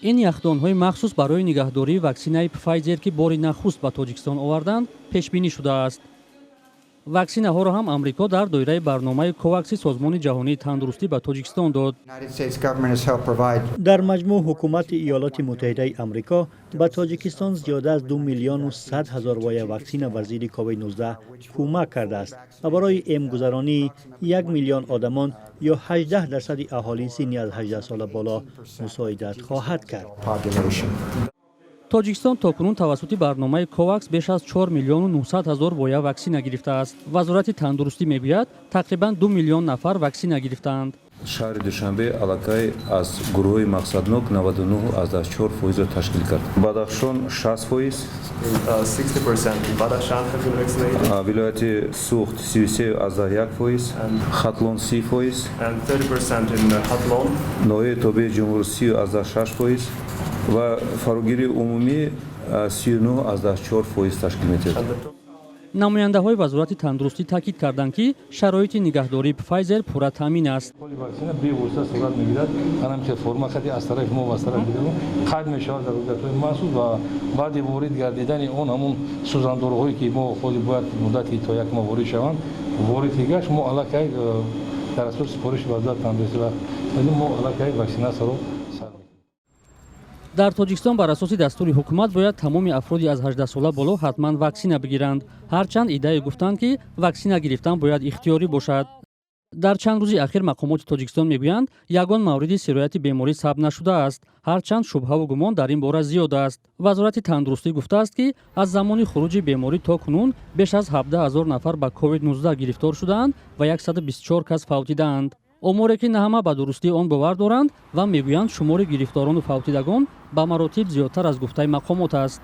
Ин яхдонҳои махсус барои нигаҳдории ваксинаи Пфайзер, ки бори нахуст ба Тоҷикистон оварданд, пешбинӣ шудааст. Ваксинаҳоро ҳам Амрико дар доираи барномаи Ковакси Созмони ҷаҳонии тандурустӣ ба Тоҷикистон дод. Дар маҷмӯъ ҳукумати Иёлоти Муттаҳидаи Амрико ба Тоҷикистон зиёда аз 2 100 000 воя ваксина бар зидди COVID-19 кӯмак кардааст ва барои эмгузаронии 1 миллион одамон ё 18 дарсади аҳолии синни аз 18 сола боло мусоидат хоҳад кард. Тоҷикистон то кунун тавассути барномаи Ковакс беш аз 4 миллиону 900 ҳазор воя ваксина гирифтааст. Вазорати тандурустӣ мегӯяд, тақрибан 2 миллион нафар ваксина гирифтаанд. Шаҳри Душанбе аллакай аз гурӯҳҳои мақсаднок 99,4 фоизро ташкил кард, Бадахшон 60 фоиз, вилояти Суғд 33,1 фоиз, Хатлон 30 фоиз, ноҳияи тобеи ҷумҳур 30,6 фоиз ва фарогирии умумӣ 39,4 фоиз ташкил медиҳад. Намояндаҳои Вазорати тандурустӣ таъкид карданд, ки шароити нигаҳдории Пфайзер пурра таъмин аст. Ваксина бевосита сурат мегирад. Ҳамин форма хати аз тарафи мо ва аз тарафи дигарон қайд мешавад дар ҳуҷҷатҳои махсус ва баъди ворид гардидани он ҳамун сӯзандоруҳое, ки мо ходи бояд муддати то як моҳ ворид шаванд, ворид ки гашт, мо аллакай дар асоси супориши Вазорати тандурустӣ ва мо аллакай ваксинатсияро. Дар Тоҷикистон бар асоси дастури ҳукумат бояд тамоми афроди аз 18 сола боло ҳатман ваксина бигиранд, ҳарчанд иддае гуфтанд, ки ваксина гирифтан бояд ихтиёрӣ бошад. Дар чанд рӯзи ахир мақомоти Тоҷикистон мегӯянд, ягон мавриди сирояти беморӣ сабт нашудааст, ҳарчанд шубҳаву гумон дар ин бора зиёд аст. Вазорати тандурустӣ гуфтааст, ки аз замони хуруҷи беморӣ то кунун беш аз 17 ҳазор нафар ба COVID-19 гирифтор шудаанд ва 124 кас фавтидаанд. Оморе, ки на ҳама ба дурустии он бовар доранд ва мегӯянд, шумори гирифторону фавтидагон ба маротиб зиёдтар аз гуфтаи мақомот аст.